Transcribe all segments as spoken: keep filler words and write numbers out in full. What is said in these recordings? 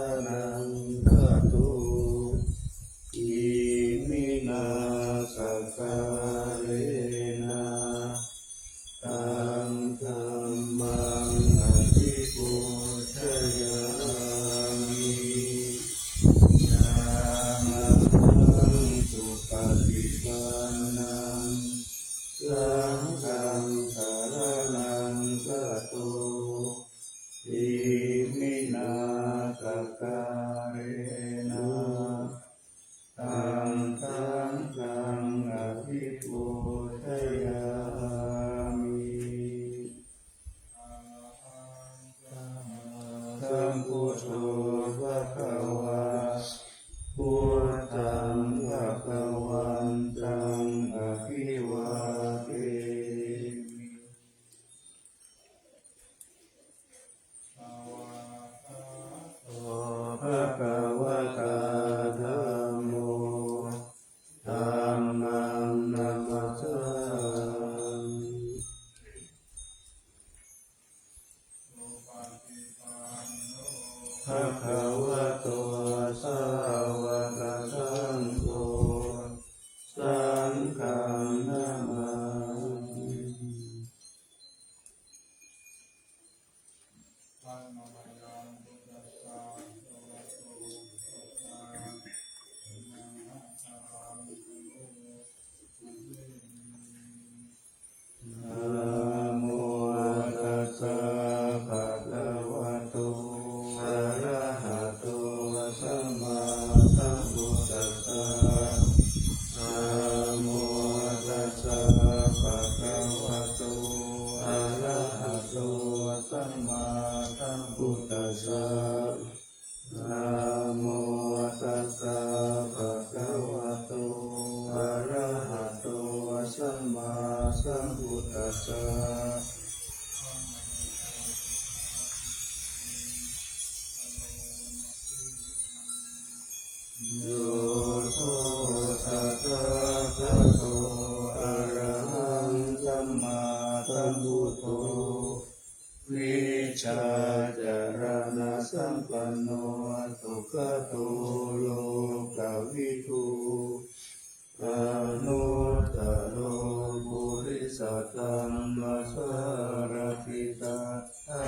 Saraṇaṃ gato iminā sakkārena taṃ dhammaṃ abhipūjayāmi. Yāmāhaṃ supaṭipannaṃ saṅghaṃ saraṇaṃ gato iminā sakkārena taṃ saṅghaṃ abhipūjayāmi. Arahaṃ sammāsambuddho bhagavā, buddhaṃ bhagavantaṃ abhivādemi. Svākkhāto bhagavatā dhammo, dhammaṃ namassāmi. Supaṭipanno bhagavato sāvakasaṅgho, saṅghaṃ namāmi. Namo tassa bhagavato arahato sammāsambuddhassa. Namo tassa bhagavato arahato sammāsambuddhassa. Namo tassa bhagavato arahato sammāsambuddhassa. Yo so tathāgato arahaṃ sammāsambuddho vijjācaraṇasampanno sugato lokavidū anuttaro purisadammasārathi satthā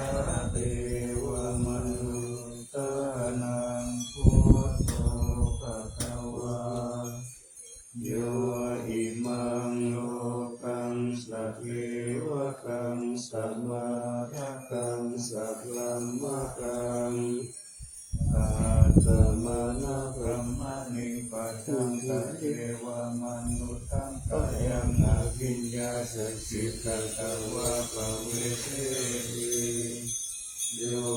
devamanussānaṃ buddho bhagavā. Yo imaṃ lokaṃ savevakaṃ samārakaṃ sabrahmakaṃ attamanā brahmanipadā devamanussapadaṃ abhiññāya siddhigatavā pavedeti. Yo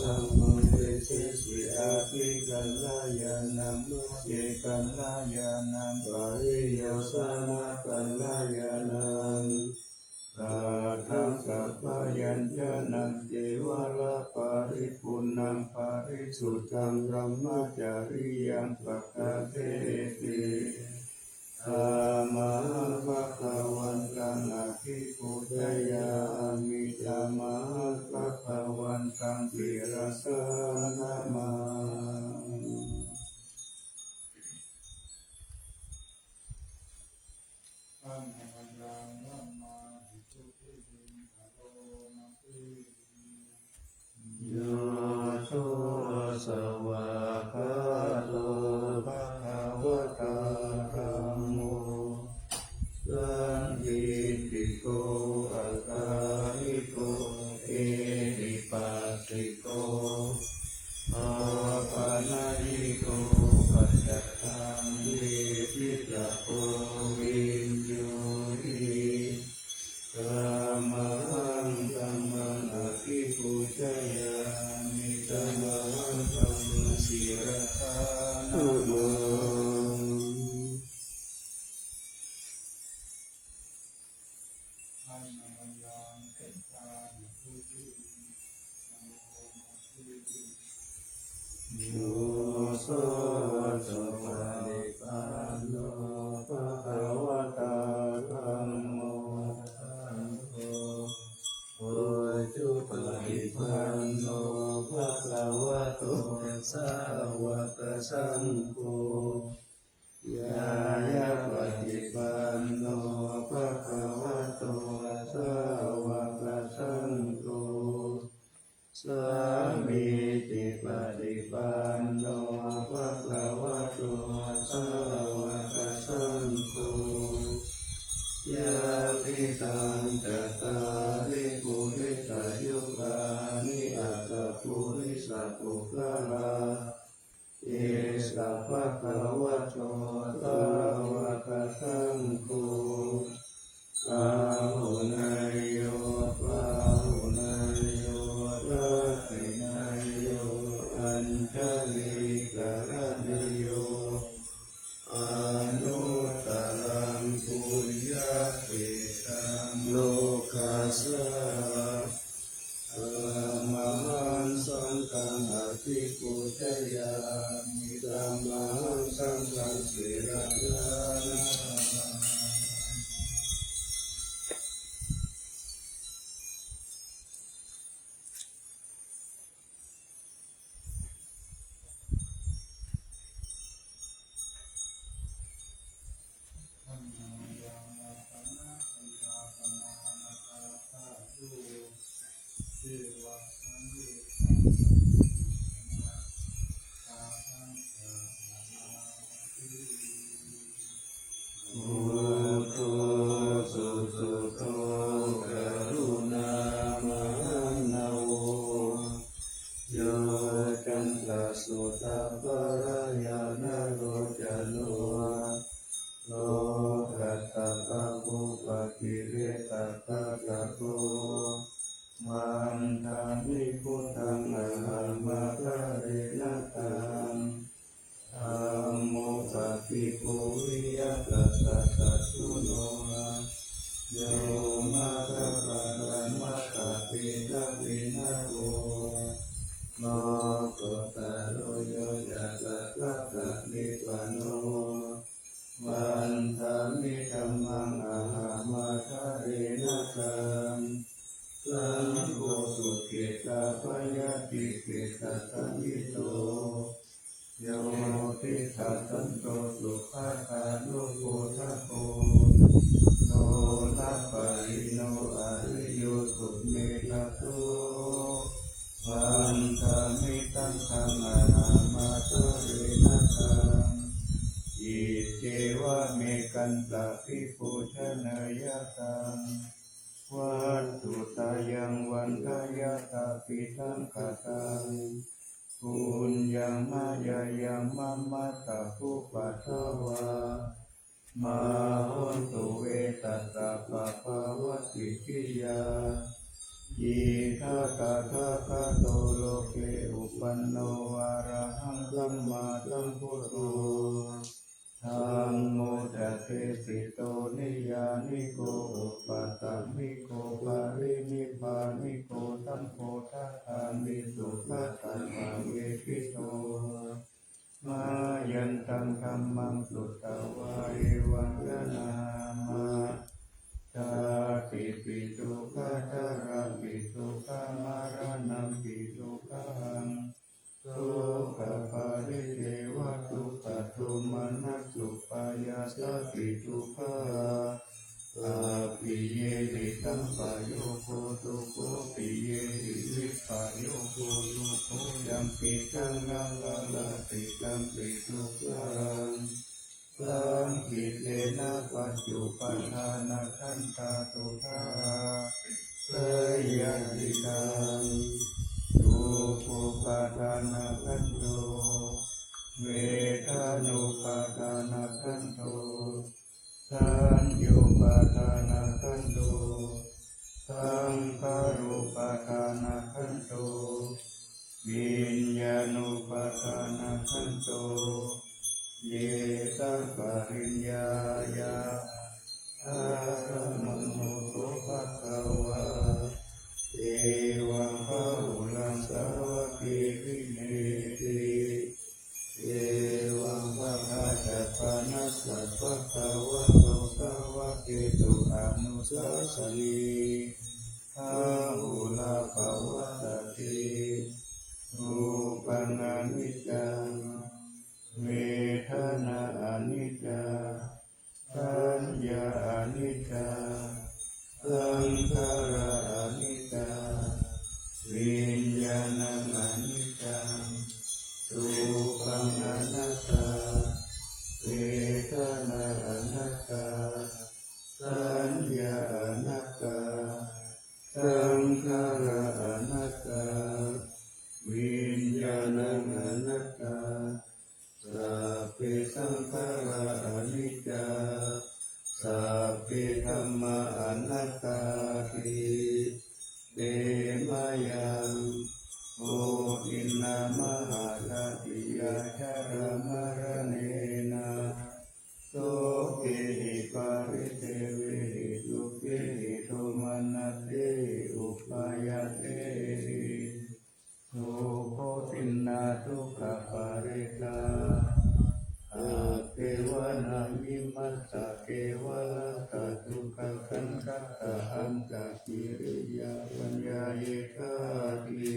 dhammaṃ desesi ādikalyāṇaṃ majjhekalyāṇaṃ pariyosānakalyāṇaṃ athātapabyañjanaṃ kevalaparipuṇṇaṃ parisuddhaṃ brahmacariyaṃ paṭṭhapeti. Tamahaṃ bhagavantaṃ abhipūjayāmi. Tamahaṃ bhagavantaṃ sirasā namāmi. Yo so svākkhāto bhagavatā dhammo sandiṭṭhiko akāliko ehipassiko opanayiko paccattaṃ veditabbo viññūhi. Tamahaṃ dhammaṃ abhipūjayāmi. Tamahaṃ dhammaṃ sirasā namāmi. Yo so supaṭipanno bhagavatā dhammo, ujupaṭipanno bhagavato saṅ sāvakasaṅgho, ñāyapaṭipanno bhagavato sāvakasaṅgho, sāmīcipaṭipanno bhagavato sāvakasaṅgho, yadidaṃ cattāri purisayugāni aṭṭha purisapuggalā, esa bhagavato sāvakasaṅgho, āhuneyyo pāhuneyyo dakkhiṇeyyo añjalikaraṇīyo, anuttaraṃ puññakkhettaṃ lokassāti. Tamhaṃ saṅghaṃ abhipūjayāmi, tamhaṃ saṅghaṃ sirasā namāmi. Buddho susuddho karuṇāmahaṇṇavo, yoccantasuddhaparāyano locano, lokassāta pāpūpakilesaghātako, vandāmi buddhaṃ ahamaderaṇaṃ. Dhammo paṭibbūhiyā tassa satthuno, yo maggapākamatthāpena vināvo, lokuttaro yo ca tathāgatamippāno, vandāmi dhammaṃ ahamaderaṇaṃ. Saṅgho sukhitā bhayātiseṭṭhasañhito, yo disā santo sugatānubodhako, notapahīno ariyo sumettā so, vandāmi saṅghaṃ ahamaderaṇaṃ. Iccevamekantabhipūjaneyyaṃ, vatthuttayaṃ vandeyyaṃ sabbidaṃ kataṃ. Puññaṃ mayā yaṃ mamattha bhubbhaddavā, mā hontu ve tassa pāpā vajjikiyyā. Idha tathāgato loke uppanno arahaṃ sammāsambuddho, dhammo ca desito niyyāniko opasāmiko parinibbāniko sambodhagāmi sugatassa vedito. Mayantaṃ dhammaṃ sutvā evaṃ yanāma: jātipi dukkhā jarāpi dukkhā maraṇampi dukkhaṃ, sokaparidevadukkhadomanassupāyāsāpi dukkhā, appiyehi sampayogo dukkho, piyehi vippayogodukkhayampi taṃ naṃ lālāti tampi dukkhaṃ. Saṅkhittena pañcupādānakkhandhā dukkhaṃ, seyyathidaṃ: dukkhuppādānakkhandho, vedanupādānakkhandho, saññāupādānakkhandho, saṅkhārupādānakkhandho, viññāṇupādānakkhandho. Ye saṃ pariññāya dhāraṇo bhagavā, evaṃ bahulaṃ svābhītineti. Evaṃ bhāvāya panassa bhagavato sāvakesu anusāsanī, bahulā pavattati. Rūpaṃ aniccaṃ, anattā, vedanā anattā, saññā anattā, saṅkhārā anattā, viññāṇaṃ anattā, sabbe saṅkhārā aniccā, sabbe dhammā anattāti. Te mayaṃ koṭinā mahāsatiyā jarāmaraṇena sokehi paridevehi dukkhehi domanassehi upāyāsehi dubbutiṇṇā dukkhaparitā attevaṇaṃ imassa kevalassa dukkhakhandhassa antakiriyā paññāyikāti.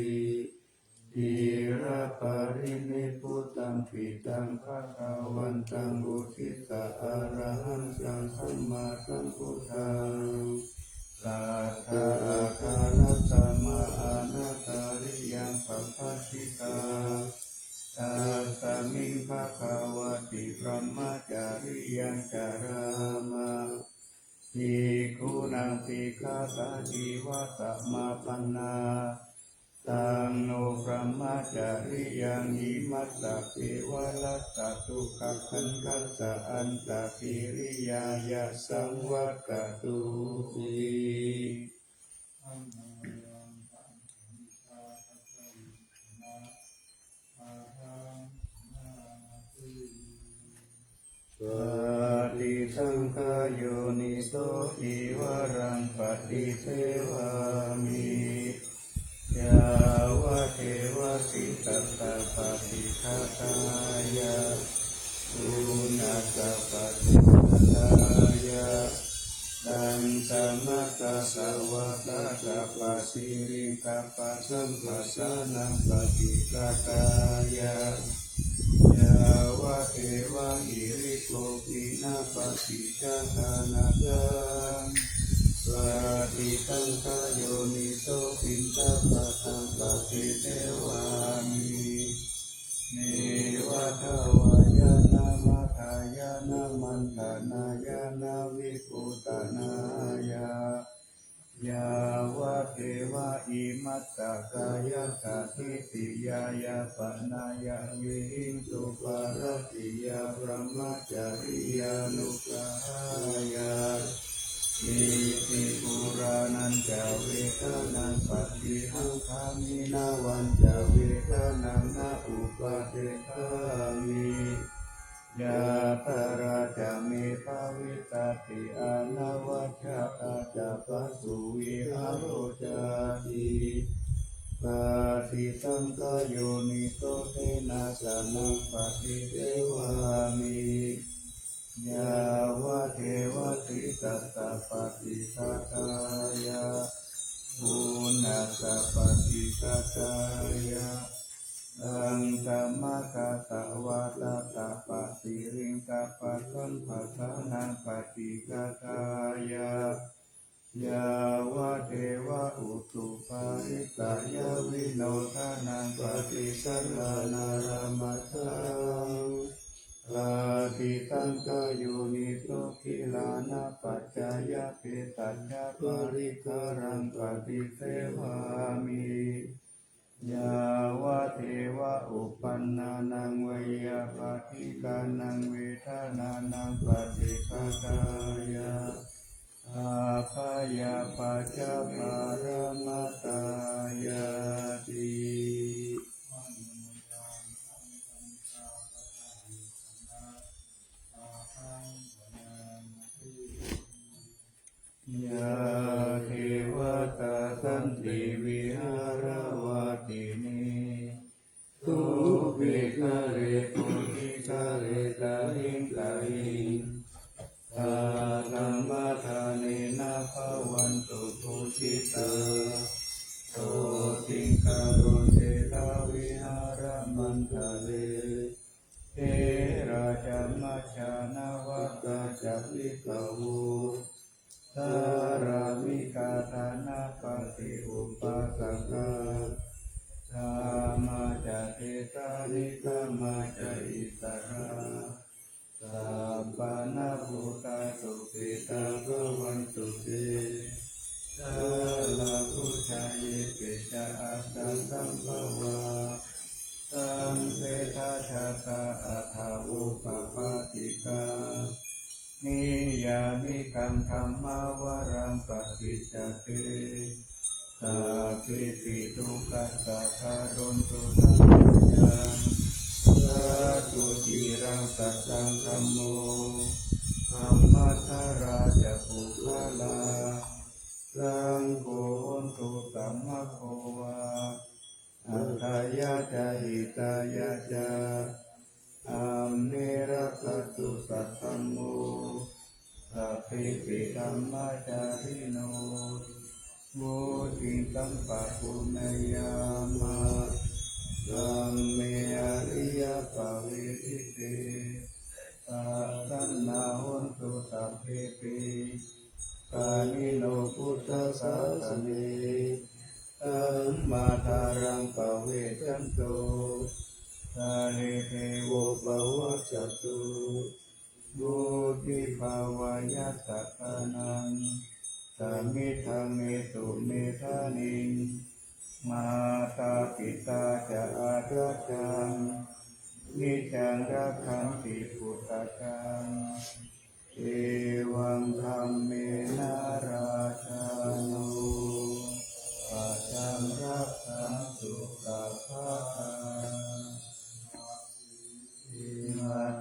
Ciraparinibbutampi taṃ bhagavantaṃ uddissa arahantaṃ sammāsambuddhaṃ satthāṭṭhānasamānatariyaṃ pabbajitā. Tasmiṃ bhagavati brahmacariyaṃ carāma bhikkhūnaṃ dīghāsayīva samāpannā. Taṃ no brahmacariyaṃ imassa kevalassa dukkhakhandhassa antakiriyāya saṃvattatu. Paṭisaṅkhā yoniso cīvaraṃ paṭisevāmi yāvadeva sītassa paṭighātāya puṇhassa paṭighātāya daṅkamakassavātātapasiriṃsapasamphassānaṃ paṭighātāya yāvadeva hirikopinapaṭi ghātānādaṃ. Paṭisaṅkhā yoniso piṇḍapātaṃ paṭisevāmi neva davāya na madāya na maṇḍanāya na vibhūsanāya yāvadeva imassa kāyassa ṭhitiyā yāpanāya vihiṃsuparatiyā brahmacariyānuggahāya iti purāṇañca vedanaṃ paṭihaṅkhāmi navañca vedanaṃ na uppādessāmi. Yātrā ca me bhavissati anavajjatā ca phāsuvihāro cāti. Paṭisaṅkhā yoniso senāsanaṃ paṭisevāmi yāvadeva sītassa paṭighātāya puṇhassa paṭighātāya daṅkamakassavātātapasiriṃsapasamphassānaṃ paṭighātāya yāvadeva utuparissayavinodanaṃ paṭisallānārāmatthaṃ. Paṭisaṅkhā yoniso gilānapaccayabhesajjaparikkhāraṃ paṭisevāmi yāvadeva uppannānaṃ veyyābādhikānaṃ vedanānaṃ paṭighātāya bhayapaccuppasamhāramatthāyāti. Yā devatā santi vihāravāsinī, thūpe ghare bodhighare tahiṃ tahiṃ, tā dhammadānena bhavantu pūjitā. Sotthiṃ karontedha vihāramaṇḍale, therā ca majjhā navakā ca bhikkhavo, sārāmikā dānapatī upāsakā, gāmā ca desā negamā ca issarā, sappāṇabhūtā sukhitā bhavantu te. Jalābujā yepi ca aṇḍasambhavā, saṃsedajātā athavopapātikā, niyyānikaṃ dhammavaraṃ paṭicca te, sabbepi dukkhassa karontu saṅkhayaṃ. Ṭhātu ciraṃ sataṃ dhammo, dhammaddharā ca puggalā, saṅgho hotu samaggo va, atthāya ca hitāya ca. Amhe rakkhatu saddhammo, sabbepi dhammacārino, vuḍḍhiṃ sampāpuṇeyyāma, dhamme ariyappavedite. Pasannā hontu sabbepi, pāṇino buddhasāsane, dhammādhāraṃ pavecchanto, kāle devo pavassatu. Vuḍḍhibhāvāya sattānaṃ, samiddhaṃ netu medaniṃ, mātā pitā ca atrajaṃ, niccaṃ rakkhanti puttakaṃ, evaṃ dhammena rājāno, pajaṃ rakkhantu sabbadā.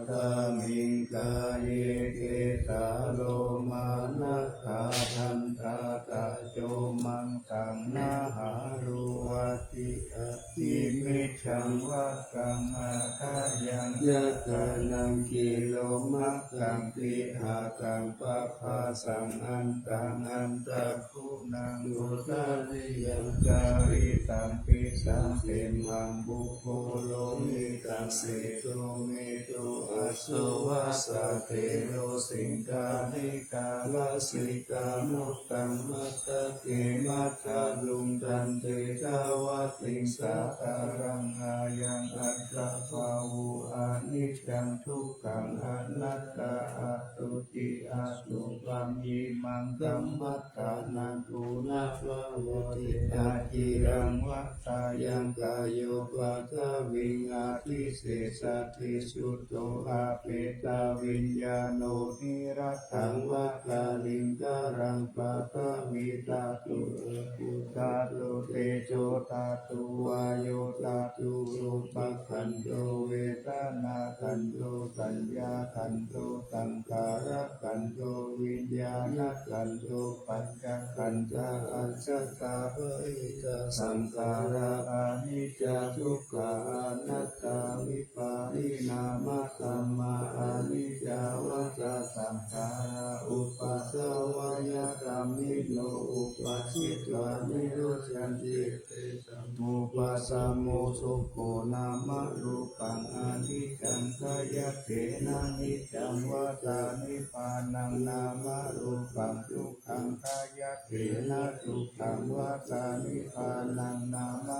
Asmiṃ kāye kesā lomā nakhā dantā taco maṃ saṃ nahārū aci ati micchaṃ vaccaṃ athāyaṃ ñātānaṃ kilomakhaṃ tihāgaṃ pabhāsaṃ antaṃ antaghuṇaṃ udariyaṃ caritaṃ pisaṃ simhaṃ pubbu lohitassedo medo assavassa thero siṅgāṇikā lasikā muttaṃ matthake matthaluṅ dante dvātiṃ sādaraṃ ayaṃ aggabhāvo aniccaṃ dukkhaṃ anattā assuciṃ asubhaṃ imaṃ dhammaṭṭhānaṃ punappavattena ciraṃ vata yaṃ kāyo paṭhaviṃ adhisessati chuddho apetaviññāṇo niratthaṃ vā kaliṅgaraṃ paṭhavī dhātu apo dhātu tejo dhātu vāyo dhātu rūpakkhandho vedanākkhandho saññākkhandho saṅkhārakkhandho viññāṇakkhandho pañcakkhandhā ajjhattā bahiddhā saṅkhārā aniccā dukkhā anattā vipariṇāmadhammā aniccā vata saṅkhārā uppādavayadhammino uppajjitvā nirujjhanti tesaṃ vūpasamo sukho nāma rūpaṃ aniccaṃ khayyattena niccaṃ vata nibbānaṃ nāma rūpaṃ dukkhaṃ khayyattena dukkhaṃ vata nibbānaṃ nāma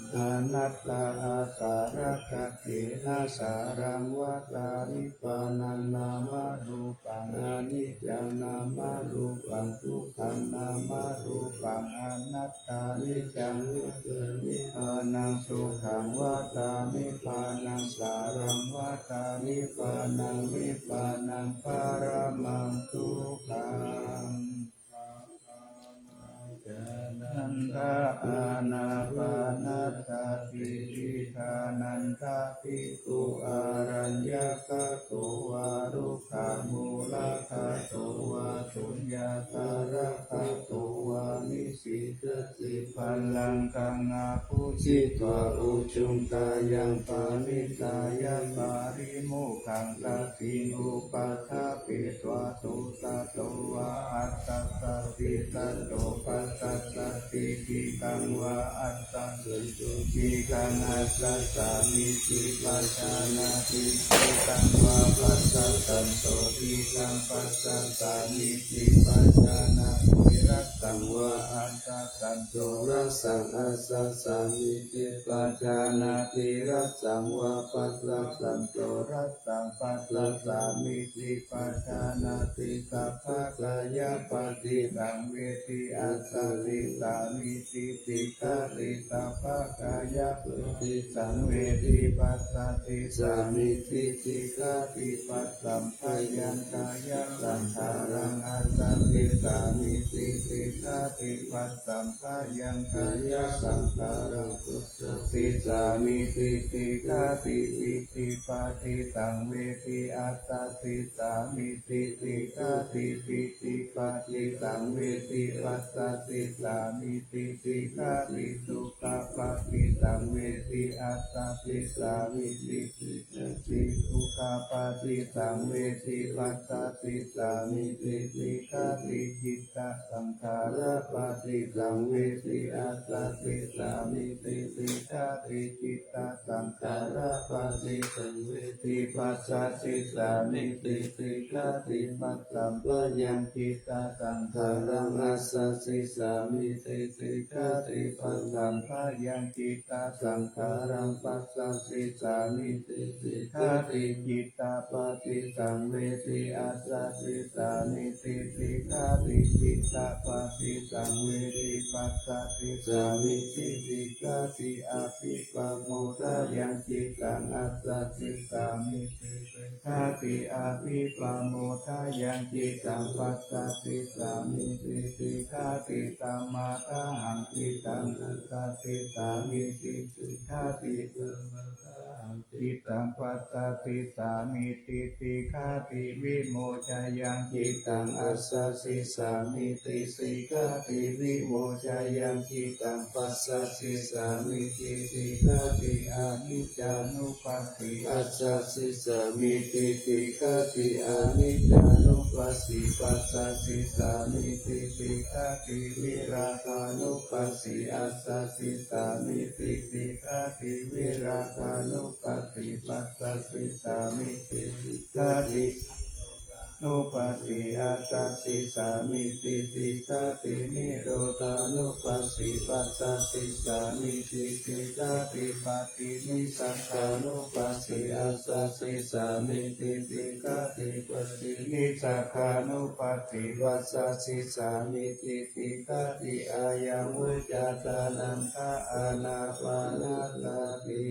anattā āsarakkhattena sāraṃ vata nibbānaṃ nāma rūpaṃ aniccaṃ nāma rūpaṃ dukkhaṃ nāma rūpaṃ anattā niccaṃ vata nibbānaṃ sukhaṃ vata nibbānaṃ sāraṃ vata nibbānaṃ nibbānaṃ paramaṃ sukhaṃ. Ānandānāpānasati tiṭṭhānandaṃ bhikkhu araññagato vā rukkhamūlagato vā suññāgāragato vā nisīdati bhallaṅkaṃ abhujitvā ujuṃ kāyaṃ paṇidhāya parimu Khaṃ saddhiṃ upaṭṭhapetvā, susato vā asassatī, saddo passassatī, khittaṃ vā asassanto, khittaṃ asassāmīti pajānāti, khittaṃ vā passassanto, khittaṃ passassāmīti pajānāti, rassaṃ vā asassanto, rassaṃ asassāmīti pajānāti, rassaṃ vā passassanto, rassaṃ passassāmīti pajānāti, sabbakāyapaṭisaṃvedi, assasissāmīti sikkhati, sabbakāyapaṭisaṃvedi, passasissāmīti sikkhati, passamphayaṃ kāyasaṅkhāraṃ, assasissāmīti sikkhati, passamphayaṃ kāyasaṅkhāraṃ, passasissāmīti sikkhati, piṭṭhibhāsisaṃvedi, assasissāmīti sikkhati, piṭṭhibhāsisaṃvedi, passasissāmīti sikkhati, sukhabbhāsisaṃvedi, assasissāmīti sikkhati, sukhabbhāsisaṃvedi, passasissāmīti sikkhati, citta saṅkhārapāṭisaṃvedi, assasissāmīti sikkhati, cittasaṅkhārapāṭisaṃvedi, passasissāmīti sikkhati, passamphayaṃ cittasaṅkhāraṃ, assasissāmīti sikkhati, passamphayaṃ cittasaṅkhāraṃ, passasissāmīti sikkhati, cittapāṭisaṃvedi, assasissāmīti sikkhati, cittapāṭisaṃvedi, passasissāmīti sikkhati, abhipamodanaṃ cittaṃ, assasissāmīti sikkhati, abhipamodanaṃ cittaṃ, passasissāmīti sikkhati, samādāhaṃ cittaṃ, assasissāmīti sikkhati, samādāhaṃ cittaṃ, passasissāmīti sikkhati, vimoccanaṃ cittaṃ, assasissāmīti sikkhati, vimoccanaṃ cittaṃ, passasissāmīti sikkhati, aniccānuppassī, assasissāmīti sikkhati, aniccānuppassī, passasissāmīti sikkhati, virāgānuppassī, assasissāmīti sikkhati, virāgānup passī, passasissāmīti sikkhati, nuppassī, assasissāmīti sikkhati, nirodhānupassī, passasissāmīti sikkhati, paṭinissagganupassī, assasissāmīti sikkhati, paṭinissagganupassī, passasissāmīti sikkhati, ayaṃ vuccate ānanda ānāpānasati.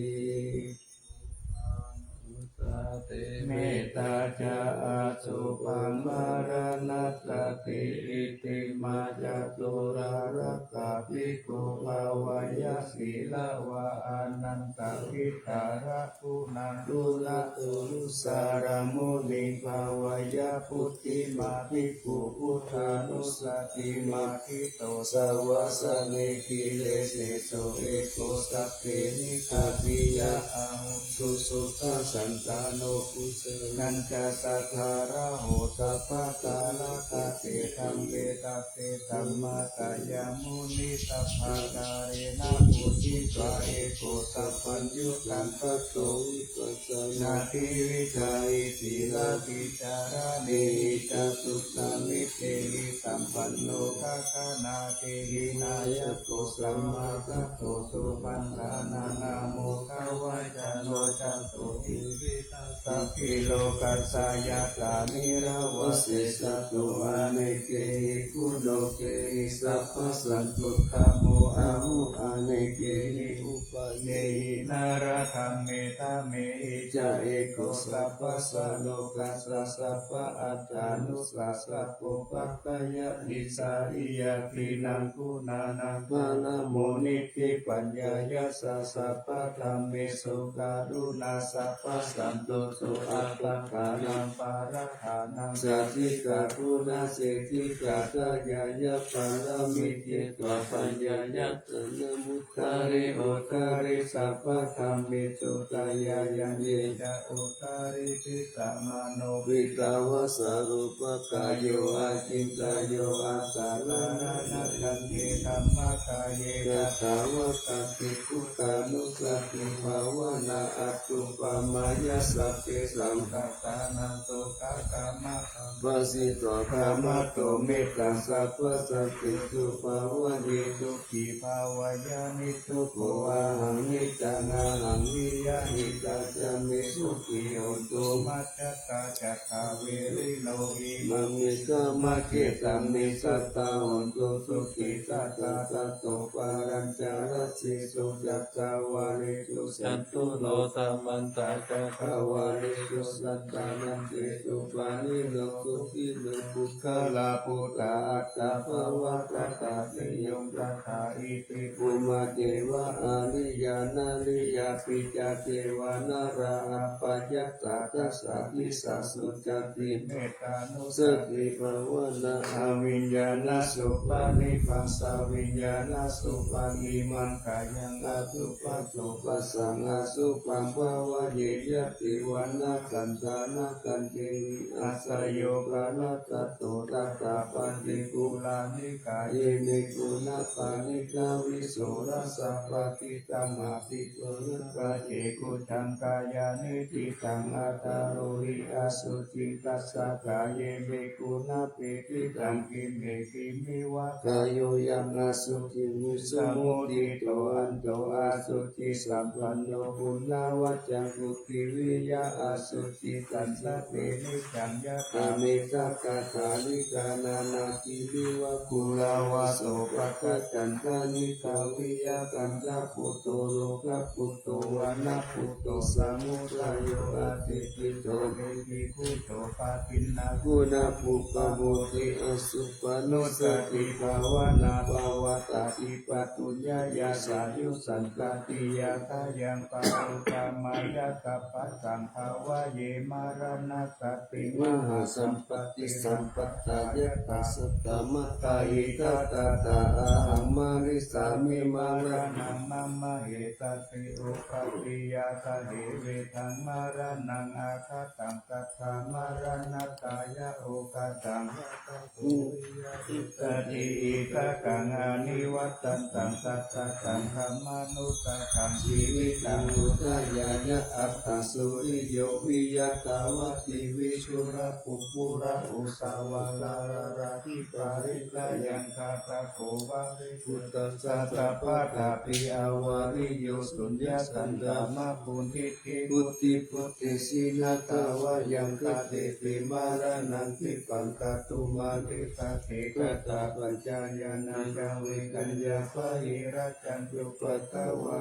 Metā ca asubhaṃ maraṇassati, icchiṃ majjhato ārārakkho bhikkhū bhāvaye sīlavā anantaviddhāraguṇaguṇato anussāraṃ muniṃ bhāvaye. Puthimā bhikkhū buddhānussatī madito savāsane, giriseso eko sakkehi gābhiyā ahuṃ susuddhā santano kusalañca sādāraho sabbadā. Rakkhaṭe saṅghe sabbe dhamme dhammacāriyā muni sabbakālena pūjitā eko sabbaññutaṃ patto vipassanātividhāhi sīlavicārānehi cātusamittehi sampanno gaganātehi nāyako samāgato supaṇṇānaṃ āmokavacano cāturbītiha sabbe lokassa yathā nirāvā sesāto anekehi guṇokehi sabbasantuttamo ahu anekehi upamehi naradhammehi dhamehi ca eko sabbassa lokassa sabba attānussāsako paccayahisāriya khīṇaṃ guṇānaṃ paṇāmo niṭṭhi paññāya ca sabbadhammesu kāruṇā sabbasantu so appakāraṃ pāradhānaṃ sādhikā guṇasīdhikā, tā ñāṇapāramī jitvā paññāya taṇhamuttari uttari sabbadhammesu taññāya. Ye ca uttariṃ disaṃ manovidhā vā sarūpakāyo acintayyo asallaṃ nānatthaṃ khettaṃ maggaye tathāgataggi buddhānussatibhāvanā atthupamayā sabbesaṃ sattānaṃ sukhakaṃ attappaṭidho kamato mettaṃ sabbasatthisu pāvayetu. Sukhī bhāvaye niddukkho ahaṃ, hitaṃ ahaṃ, piyā hitā ca me sukhī hontu. Majjhattā ca dāverino imaṃ nekkhammakkhettaṃ, me sattā hontu sukhī sadā. Tato pālañca dasesu cakkavāḷesu, catunno samantā cakkavāḷesu, sabbā desesu pāṇino sukhino puggalā, bhūtā attabhāvatādaseyyuṃ, tathā iti bhummā devā ariyā nariyāpi ca devā nārā apayassā, dasā disā sucati. Mettānu ssatibhāvanā, aviññāṇasubhānibbaṃ saviññāṇasubhāni maṅgalaṃ, asubhaṃ subhassaṃ asubhaṃ bhāvaye, ñātimittā nakkhattañca devi, āsayo pahārādo tathā paṭikūlantikā. Ime guṇā pāṇino visuddhā sabbadhi tamāpi pūretvā ce khuddakaṃ. Yā niṭṭhitaṃ attarodhi asuciṃ, tassa kāye bhikkhu na peṭṭhitaṃ. Kimme kimiva kāyo yaṃ asuciṃ visamuttito, anto asucisampanno puṇṇavajjaṃ puthiviya asuci. Taṃ sabbe niccaṃ yathā me saṅkhātā, nikkhaṇa nānākimiva kurāva. Sopasañcandāni saviya kañca, putto lokaputto vanaputto, samuddayo atikkiṭṭho, petibhujjo pacchimaguṇapuppabhoti. Asupaṇṇussatibhāvanā pavattati pātruññāya sāyusantatiya. Khayaṃ pāturamayā sabbasaṃ bhāvaye maraṇassatiṃ, mahāsampattisampadaṃ yattha saddamattā. Idha tattha ahaṃ marissāmi maraṇaṃ mama hetati. Uppādi, yā gare vedaṃ maraṇaṃ agataṃ, tathā maraṇatthāya okāsaṃ vippaguṃ, viya vissati idhakaṃ anivassantaṃ, tattha taṃ dhammanussakaṃ jīvitaṃ udayāya. Attaṃ suriyo viya thavati viṭū rāhubhū rājubala, rājadīpā hitayaṃ ghātako vare buddhassa sabbadā. Pi avariyo suññā santā mā puthī, buddhi buddhesī na tavayaṃ, kātepi maraṇaṃ khippaṃ, kātumanejjati. Katapañca yānañca vedanaṃ pahīnantaṃ, cupaddavā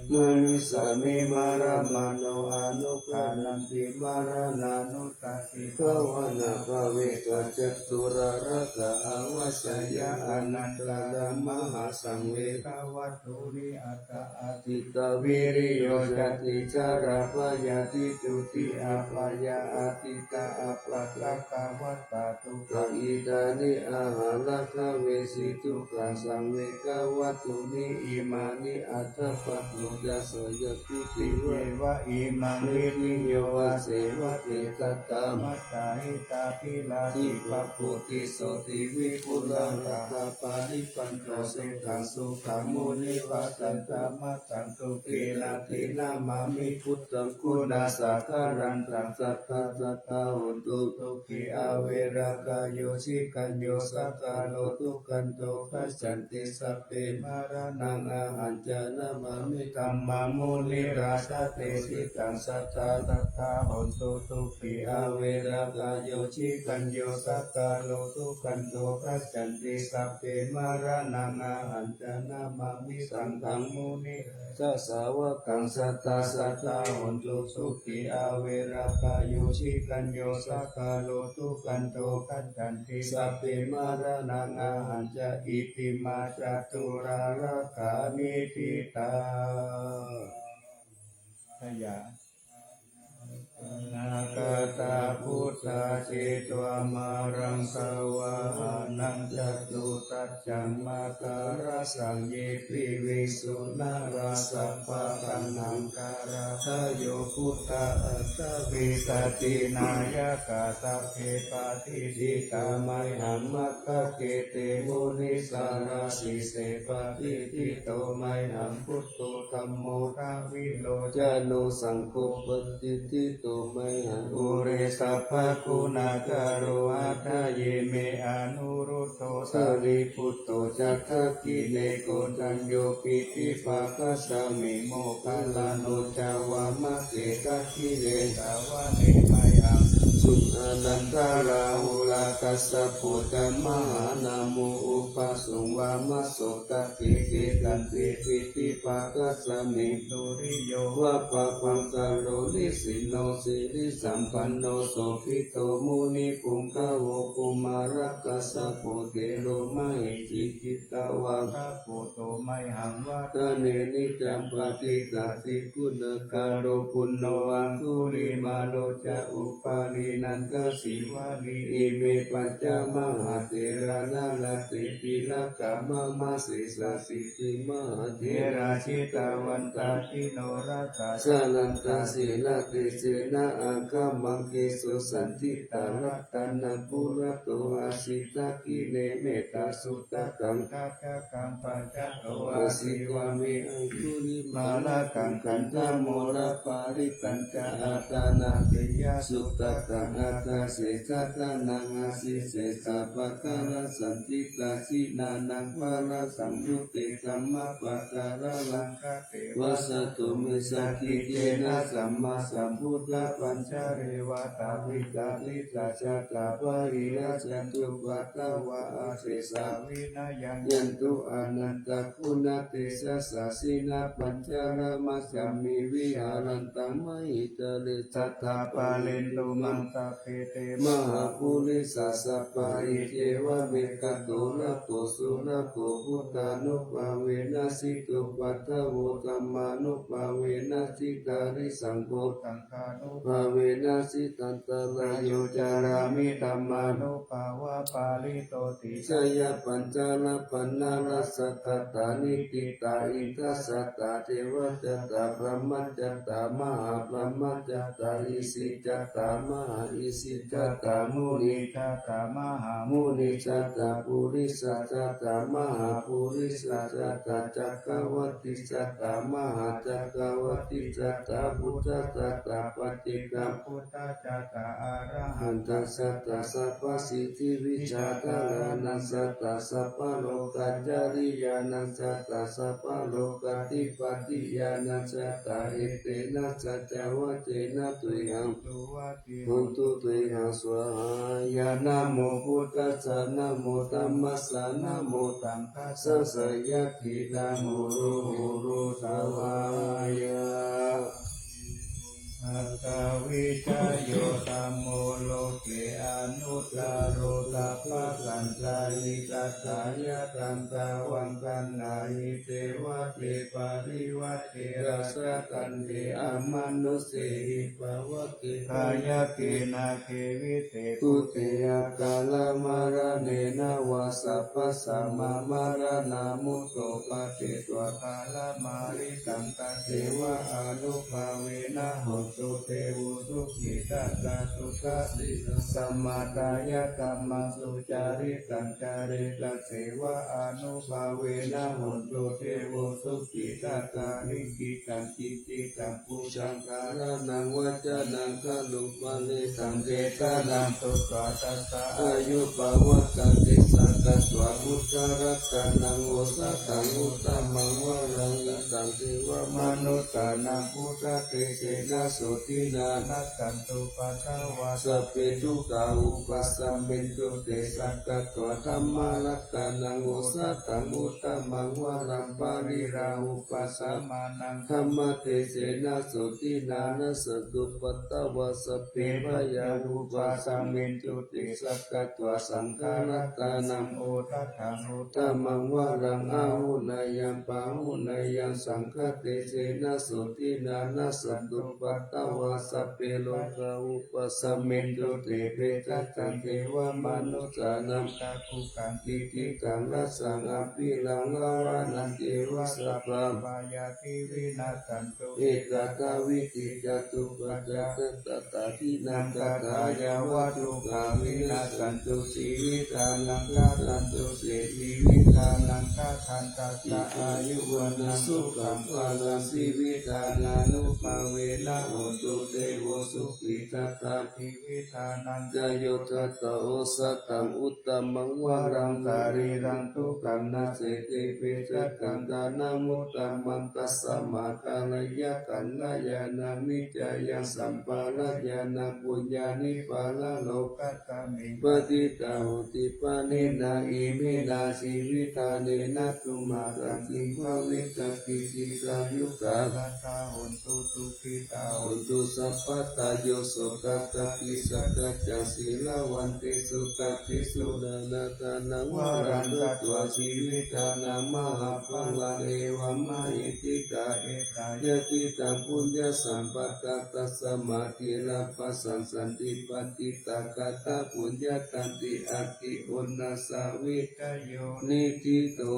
marissāmi maraṇāno anuggānanti maraṇānussatibhāvanā. Bhavesvaccaturāgaṃ ālāseyya anantarā, mahāsaṅghe bhāvatthu nissāraṃ. Ādittā viriyo cati, jarā byādhi juti apāyā, atītā appaṭikavatā dukkhā, idāni ahaṃ rakkhaṃ vesi dukkhaṃ, saṃvegavatthūni imāni, athappaṭucca saññatī ceva imaṃ vidiyo, asevāti tattha mattā hitābhirāshī, pāpū tisso ti vipulā, tathāparibbājo. Evaṃ sutaṃ munirājassa, bhadantā mataṃ dukkhitāti. Namāmi buddhaṃ guṇasāgaraṃ, taṃ satthā satthā hontu sukhī averā kāyo, cikañño sakkāro dukkhaṭṭho gacchanti, sabbe maraṇaṃ ahañca namāmi. Dhammaṃ munirājassa, desitaṃ satthā satthā hontu sukhī averā kāyo, cikañño sakkāro dukkhaṭṭho gacchanti, sabbe maraṇaṃ ahañca namāmi. Saṅghaṃ munirājassa, sāvakaṃ satthā satthā hontu sukhī averā kāyo, cikañño sakkāro dukkhaṭṭho gacchanti, sabbe maraṇaṃ ahañca. Itimā ca turārakkhāni ṭhitā. ขยาย tā jetvā māraṃ savāhanaṃ catusaccāmatarasaṃ ye piviṃsu narāsabhā. Taṇhaṅkarādayo buddhā aṭṭhavīsati nāyakā sabbe patiṭṭhitā mayhaṃ matthake te munissarā. Sīse patiṭṭhito mayhaṃ buddho dhammo dvilocano saṅgho patiṭṭhito mayhaṃ ure sabbaguṇākaro. Hadaye me anurud dho sārīputto ca dakkhiṇe koṇḍañño piṭṭhibhāgasmiṃ moggallāno ca vāmake. Dakkhiṇe savane mayhaṃ suṃ ānandarāhulā kassapo ca mahānāmo ubhāsuṃ vāmasotake. Kesante piṭṭhibhāgasmiṃ suriyo va pabhaṅkaro nisinno sirisampanno sobhito munipuṅgavo. Kumārakassapo thero mahesī cittavādako so mayhaṃ vadane niccaṃ patiṭṭhāsi guṇākaro. Puṇṇo aṅgulimālo ca upālī nandasīvalī ime pañca mahātherā nalāṭe tilakā mama. Sesāsīti mahātherā jitavantā jinorasā jalantā sīlatejena aṅgamaṅgesu saṇṭhitā. Ratanaṃ purato āsi dakkhiṇe mettasuttakaṃ dhajaggaṃ pacchato āsi vāme aṅgulimālakaṃ. Khandhamoraparittañca āṭānāṭiyasuttakaṃ ākāse chadanaṃ āsi sesā pākārasaṇṭhitā. Jinānaṃ balasaṃyutte sammappakāralaṅkate vasato me sakiccena sammāsambuddhapañjare. Vātapittādisañjātā bāhirajjhattupaddavā asesā vinayaṃ yantu anantaguṇatejasā. Jinapañjaramajjhamhi viharantaṃ mahītale sadā pālentu maṃ sabbe te mahāpurisāsabhā. Iccevamekanto rato surakkho buddhānubhāvena jitupaddavo dhammānubhāvena jitārisaṅgho saṅghānubhāvena jitantarāyo carāmi dhammānubhāvapālito. Tisayapañjarapaṇṇarasakkatā nikkhitā indasātrā devajātā brahmajātā mahābrahmajātā isijātā mahāisijātā munijātā mahāmunijātā purisajātā mahāpurisajātā cakkavattijātā mahācakkavattijātā buddhajātā paccekabuddhajātā arahantajātā sabbasiddhivijjādharānaṃ jātā sabbalokācariyānaṃ jātā sabbalokādhipatiyānaṃ jātā etena saccavajjena tuyhaṃ hotu tuyhaṃ svāhāya. Namo buddhassa, namo dhammassa, namo saṅghassa, jayasiddhi hotu hotu svāhāya. Aṭṭhavīsayo dhammo loke anuttaro sabbasaṅghāhi satthāya taṃ sāvaṃ gaṇhāhi devate parivajje rājadaṇḍe amanussehi pavake byagghe nāge vise bhūte akālamaraṇena vā sabbasmā maraṇā mutto pāpetto akālamāritaṃ tasseva ānubhāvena hotu devo sukhitattā suddhasīlā samādāya dhammaṃ sucaritaṃ care tasseva ānubhāvena hotu devo sukhitattā likkhitaṃ cintitaṃ bhujaṅgānaṃ vacanaṃ garuṃ paṇītaṃ desanaṃ sutvā tassa āyupavajjaṃ disā katvā buddharatanaṃ osathaṃ uttamaṃ varaṃ hitaṃ devamanussānaṃ buddhatejena sotthinā nassantupaddavā sabbe dukkhā vūpasamentu te. Sakkatvā dhammaratanaṃ osathaṃ uttamaṃ varaṃ pariḷāhūpasamanaṃ dhammatejena sotthinā nassantupaddavā sabbe bhayā vūpasamentu te. Sakkatvā saṅgharatanaṃ osathaṃ uttamaṃ varaṃ āhuneyyaṃ pāhuneyyaṃ saṅghatejena sotthinā nassantupaddavā Sabbe rogā vūpasamentu te, bhejaggaṃ devamanussānaṃ, taṃ rakkhanti jinaṃ rakkhaṃ, abhiṃānaṃ ceva sabbabhayā vinassantu, ekadā vītī ca dukkhamā, ca tathāpi naṃ katthayaṃ, vā dukkhā vinassantu jīvitā, naṃ rakkhantu te jīvitā, naṃ rakkhantattha āyu vaṇṇaṃ sukhaṃ balaṃ, jīvittānānubhāvena hotu devo sukhī, sadā jīvitā. Nañca yo tattha osathaṃ uttamaṃ varaṃ, sārīraṃ dukkhaṃ naseti bhejaggaṃ, dānamuttamaṃ tasmā kālena kalyāṇaṃ, niccāya sampādeyya puññāni paraloka patiṭṭhā honti pāṇino. Iminā jīvahānina dukkhappattā bhavissati, dīghāyukā sadā hontu, sukhitā hontu sabbadā. Yo sotaṃ atthi sakkañca, sīlavantesu taṃ vijayo, dānaṃ dānaṃ varaṃ datvā, jīvitā mahapphalaṃ, evamāhi ṭhitā etayaṃ diṭṭhaṃ, puññasampadaṃ tasmā dhīraṃ pasāsati, patiṭṭhāgatā puññattanti, aggi onasā vijayo niṭṭhito.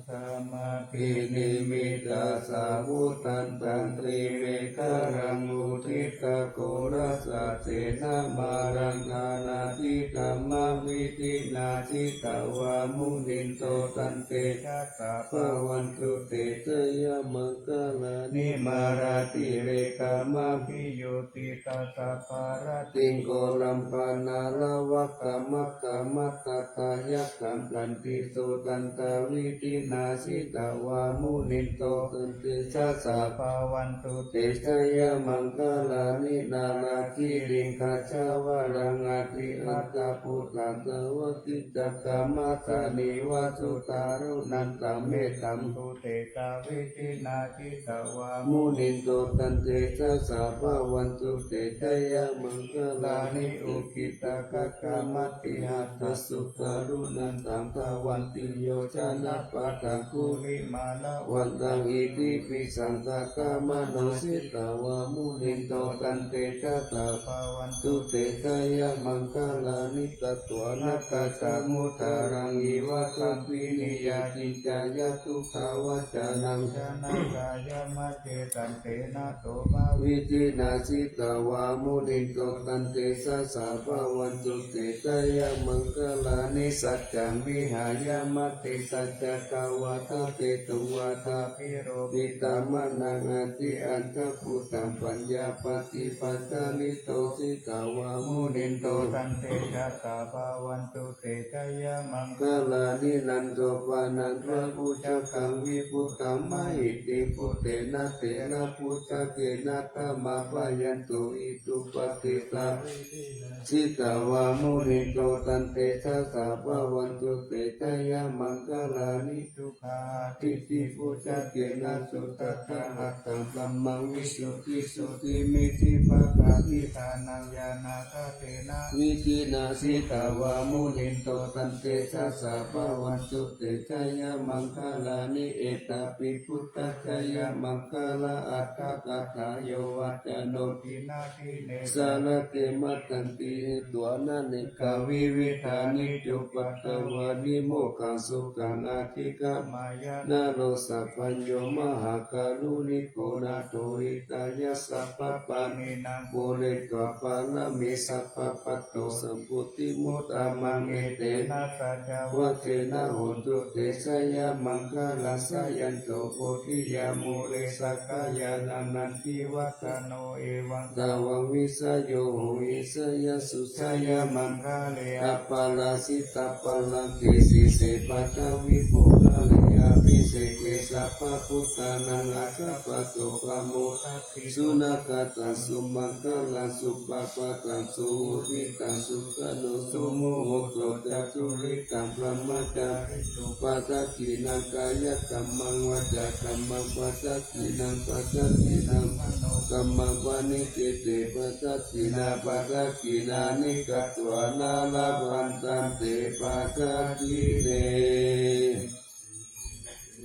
Sabbānubhāvaparittaṃ, bhūtānaṃ trimekhalaṃ, uditaghorasasenamāraṃ, dānādidhamma vidhinā jitavā munindo, taṃ tejasā bhavatu te jayamaṅgalāni. Mārātirekamabhiyujjhitasabbarattiṃ, ghorampanāḷavakamakkhamathaddhayakkhaṃ, khantīsudantavidhinā jitavā munindo, taṃ tejasā bhavatu te jayamaṅgalāni. Nāḷāgiriṃ gajavaraṃ atimattabhūtaṃ, dāvaggicakkamasanīva sudāruṇantaṃ, mettambusekavidhinā jitavā munindo, taṃ tejasā bhavatu te jayamaṅgalāni. Ukkhittakhaggamatihatthasudāruṇantaṃ, dhāvantiyojanapathaṅgulimālavantaṃ, iddhībhisaṅkhatamano jitavā munindo, taṃ tejasā bhavatu te jayamaṅgalāni. Katvāna kaṭṭhamudaraṃ iva gabbhinīyā, ciñcāya duṭṭhavacanaṃ janakāyamajjhe, santena somavidhinā jitavā munindo, taṃ tejasā bhavatu te jayamaṅgalāni. Saccaṃ vihāya matisaccakavādaketuṃ, vādābhiropitamanaṃ atiandhabhūtaṃ, paññāpadīpajalito jitavā munindo, taṃ tejasā bhavatu te jayamaṅgalāni. Nandopanandabhujagaṃ vibudhaṃ mahiddhiṃ, puttena therabhujagena damāpayanto, iddhūpadesavidhinā jitavā munindo, taṃ tejasā bhavatu te jayamaṅgalāni. Duggāhadiṭṭhibhujagena sudaṭṭhahatthaṃ, brahmaṃ visuddhijutimiddhibakābhidhānaṃ, ñāṇāgadena vidhinā jitavā munindo, taṃ tejasā bhavatu te jayamaṅgalāni. Etāpi buddhajayamaṅgalaaṭṭhagāthā, yo vācano dinadine sarate matandī, hitvānanekavividhāni cupaddavāni, mokkhaṃ sukhaṃ adhigameyya naro sapañño. Mahākāruṇiko nātho, hitāya sabbapāṇinaṃ, pūretvā pāramī sabbā, patto sambodhimuttamaṃ, etena saccavajjena, hotu te jayamaṅgalaṃ. Jayanto bodhiyā mūle, sakyānaṃ nandivaḍḍhano, evaṃ tvaṃ vijayo hohi, jayassu jayamaṅgale, aparājitapallaṅke, sīse paṭhavipokkhare, abhiseke sabbabuddhānaṃ, aggappatto pamodati. Sunakkhattaṃ sumaṅgalaṃ, supabhātaṃ suhuṭṭhitaṃ, sukhaṇo sumuhutto ca, suyiṭṭhaṃ brahmacārisu, padakkhiṇaṃ kāyakammaṃ, vācākammaṃ padakkhiṇaṃ, padakkhiṇaṃ manokammaṃ, paṇidhī te padakkhiṇā, padakkhiṇāni katvāna, labhantatthe padakkhiṇe.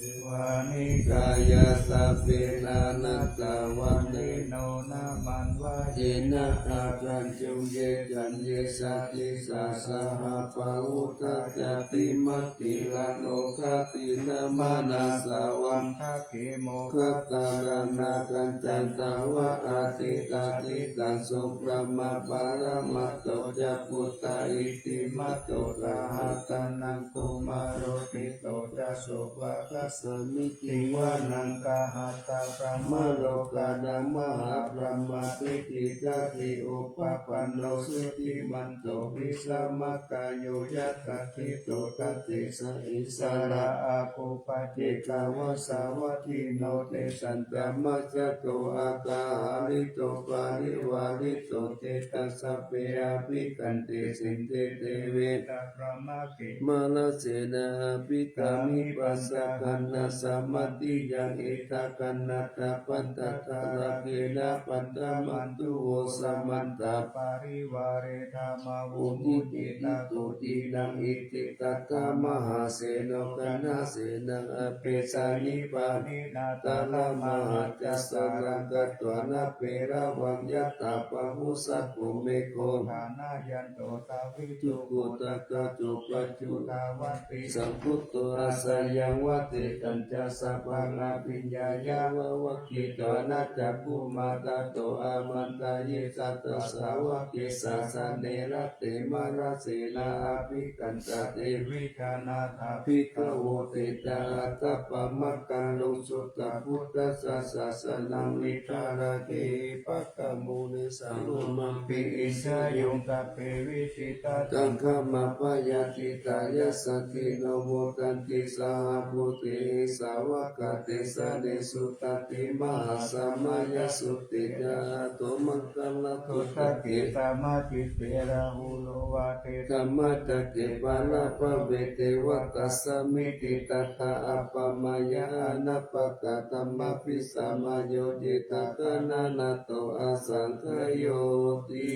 Devānikāyā sabbe nānattavaṇṇino, nāmanvayena āgañchuṃ ye caññe sadisā saha. Pavutthajātimakhīlaṃ oghatiṇṇamanāsavaṃ, dakkhemoghataraṃ nāgaṃ candaṃva asitātitaṃ. Subrahmā paramatto ca puttā iddhimato saha, sanaṅkumāro tisso ca sopāga samiddhiṃ vanaṃ. Gahā brahmalokānaṃ mahābrahmābhitiṭṭhati, upapanno jutimanto bhismākāyo yasassi so. Dasettha issarā āgū paccekavasavattino, tesañca majjhato āgahārito parivārito. Te ca sabbe abhikkante sainde deve sabrahmake, mārasenā abhikkāmi paccaññā samathiyaṃ. Etha gaṇhatha bandhatha rāgena, bandhamatthu vo samantā parivāretha. Mā vo muñcittha sotthinnaṃ. Iti tattha mahāseno kaṇhasenaṃ apesayi, pāṇinā talamāhacca saraṃ katvāna bheravaṃ. Yathā pāvussako megho thanayanto savijjuko, tadā so paccudāvatti saṅkuddho asayaṃvase. Te tañca sabbaṃ abhiññāya vavakkhitvāna cakkhumā, tato āmantayi satthā sāvake sāsane rate. Mārasenā abhikkantā te vijānātha bhikkhavo. Te ca ātappamakaruṃ suddhabuddhassa sāsanaṃ, vītarāgehi pakkāmuṃ nesaṃ lomampi iñjayuṃ. Sabbe vijitasaṅgāmā bhayātītā yasassino, modanti saha bhūtehi sāvakā te janesutāti. Mahāsamayasutte ca atomaṅgalamuttamaṃ, sabbītiṃ samijjhitvā rāhulā te dhammacakke paṭhaviṃ devāsmiṃ. Tadā āpamāya anāpakā, dhammapisā mayodhitatā, nānattavasaṃkāyoti.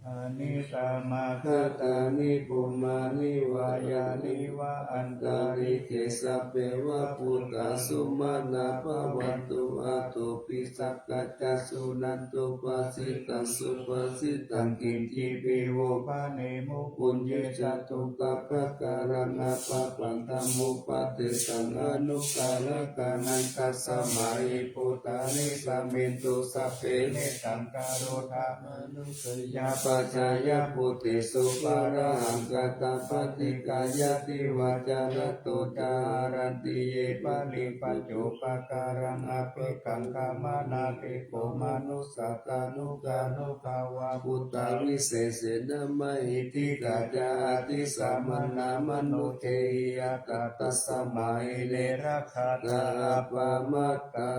Tañca disāni samāgatāni, bhummāni vā yāni va antalikkhe, sabbeva bhūtā sumanā bhavantu, athopi sakkacca suṇantu bhāsitaṃ. Subhāsitaṃ kiñcipi vo bhaṇemu, puññe ca dukkhapakkāraṃ, appattaṃ dhammupadesaṃ, anukārakānaṃ. Tasmā hi bhūtā nisāmentu, sabbe mettaṃ karotha mānusiyā pajāya. Bhūtesu pārahaṃ, kattaṃ paṭiggaṇhāti, vācārattho ca hāranti ye baliṃ. Pañcupakāraṃ abhikkantamaṇādhiko, manussā ca nukarū pā vā bhūtā visesena mahiddhikā. Ca ādisā mahāmanussehi, yattha tasmā hi ne rakkhatha appamattā.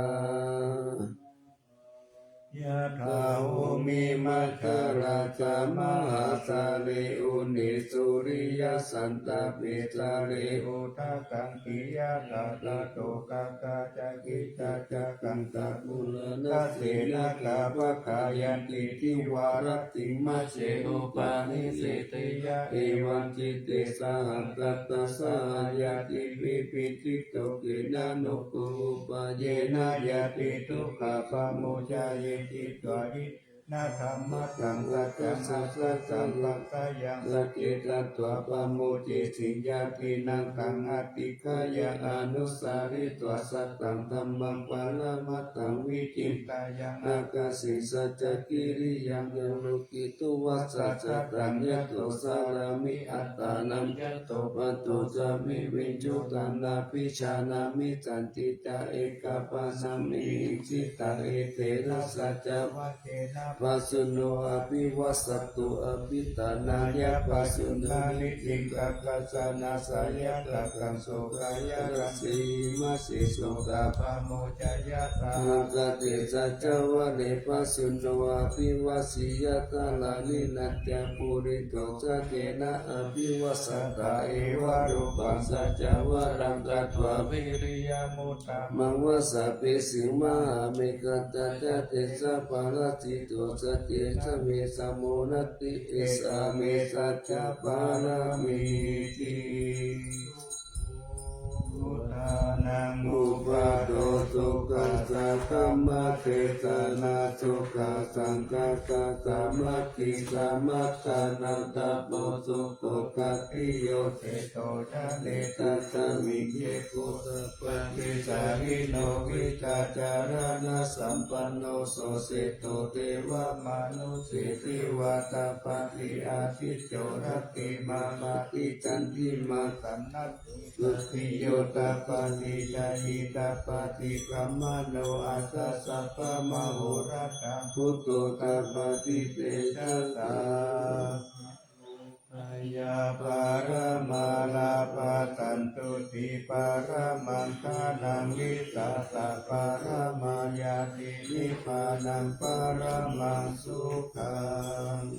Yathā bhummimajjharā ca mahājale, uṇhisūriyasantāpe jale udakaṅkhe. Yathā sādokā ca kiccā ca, kaṇṭakūlā ca sallekā, pagghāyanti divāratriṃ majjhe upanissete. Yā evaṃ citte sahagatā, saha ñātibhi pīḷito, khenaṃ no upāyena ñāti dukkhā pamuñceyeti. Dvādisa dhammaṭṭhānaṃ saṅghassa sampadayaṃ, saṅghe katvā pamuñciṃ ñātīnaṃ, taṃ adhiggayha anusaritvā, sataṃ dhammaṃ paramatthaṃ vicinteyya, ākaṅkhe saccakiriyaṃ. Yaṃ lokitvāna sataṃ ñāto, carāmi attānaṃ ñāto, patto sāmi viññū taṃ nabhijānāmi. Santi ca ekapaññāni isitā etherā saccavajjena, pajjunno abhivāsato abhiṭhānāya pajjunno niṭṭhitaṃ. Kaccena seyyathākaṃ sokāya rassī, imāse sokā pamuñceyya, ṭhānakkhaṇe saccavajjena, pajjunno abhivāseyya. Dhāraṇi nandiyaṃ purimaṃ, saccaṃ abhivāsato, evarūpaṃ saccavajjena, taṃ tvāna viriyamuttamaṃ, vāsavassī mahābhismā ca tejapālajjito, saccavajjena vijayamāpatthu, esā me saccapāramīti. Upādo sukha, saddhammadesanā sukhā, saṅghassa sāmaggī, samaggānaṃ tapo sukho, khantī yocito jane, tasmiṃ ye buddhapātisarino, vijjācaraṇasampanno so, seṭṭho devamānuse ceva, tapati ādicco rattimābhāti, candimā sannaddho sotthi, jotapati ca hitapati, gāmano aṭṭhasappamahorattaṃ, buddho tapati tejasā. Yā paramā labhā, santuṭṭhī paramaṃ dhanaṃ, vissāsaparamā ñātī, nibbānaṃ paramaṃ sukhaṃ.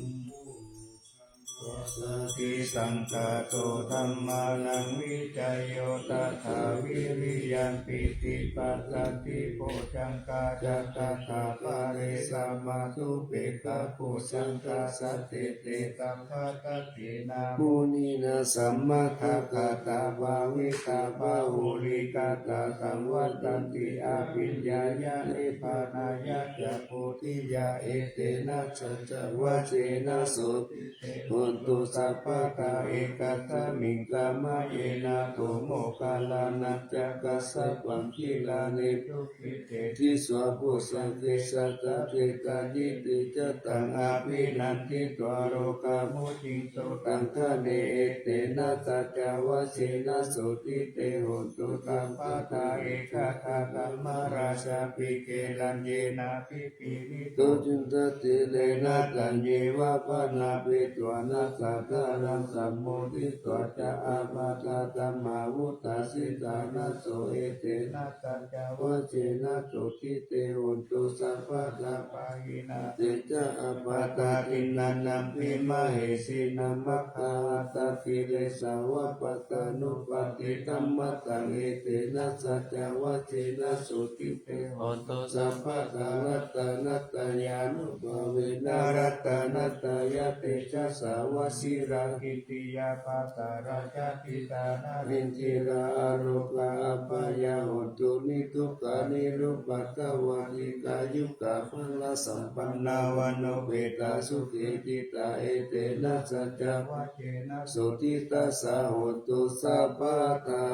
Passaddhi saṅkhāto dhammānaṃ vicayo tathā, viriyampīti passaddhi bojjhaṅgā ca tathāpare, samādhupekkhabojjhaṅgā sattete sabbadassinā, muninā sammadakkhātā bhāvitā bahulīkatā, saṃvattanti abhiññāya nibbānāya ca bodhiyā. Etena saccavajjena sotthi te hontu sabbadā, ekasmiṃ samaye nātho moggallānañca kassapaṃ, gilāne dukkhite disvā bojjhaṅge satta desayi. Te ca taṃ abhinanditvā rogā mucciṃsu taṅkhaṇe, etena saccavajjena sotthi te hontu sabbadā. Ekadā dhammarājāpi gelaññenābhi pīḷito cundattherena, taññeva bhaṇāpetvāna sādaraṃ, sammoditvā ca ābādhā tamhā vuṭṭhāsi ṭhānaso. Etena saccavajjena sotthi te hontu sabbadā, pahīnā te ca ābādhā tiṇṇannampi mahesinaṃ, maggāhatakilesāva pattānuppattidhammataṃ. Etena saccavajjena sotthi te hontu sabbadā, ratanattayānubhāvena ratanattayatejasā, vajirakittiyā pākārajjhatitā narīndhirā, arogā abyādā hontu niddukkhā nirupaddavā, dīghāyukā balasampannā vaṇṇaṃ upavhayantā sukhitā. Etena saccavajjena sotthi tassa hontu sabbadā.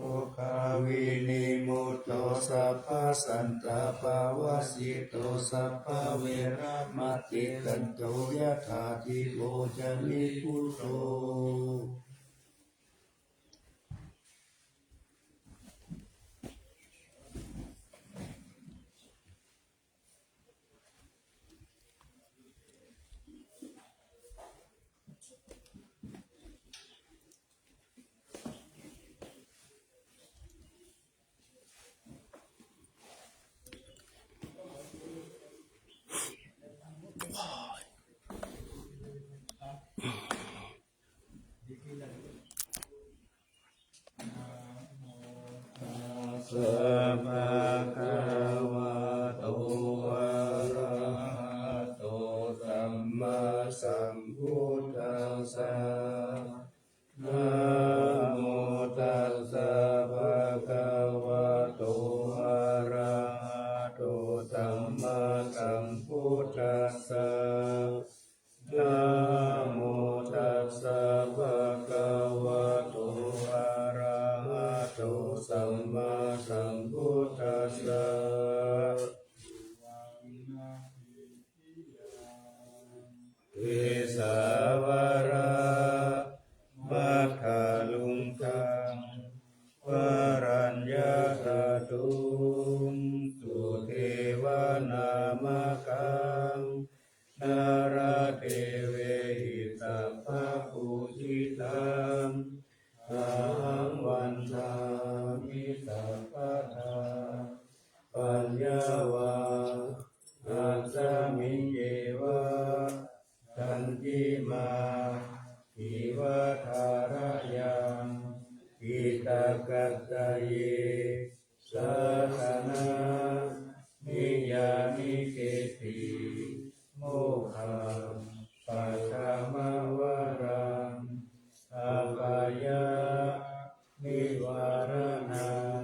Rogā vinimutto, sabbasantāpavajjito, sabbaveramatikkanto, yathā dīpo ca nibbutho. Tassa bhagavato arahato sammāsambuddhassa. Namo tassa bhagavato arahato sammāsambuddhassa. Namo tassa bhagavato arahato sammāsambuddhassa. Kesavara vatthaluṅgaṃ varaññataduṃ sudevanāmakaṃ nāḷādevehi sabbapūjitaṃ ahaṃ vandāmi sabbadā. Paññā va asmiññeva candimā iva thārayaṃ, kritakattaye sāsane niyyānikehi mokkhaṃ paṭhamavaraṃ. Apāya saraṇaṃ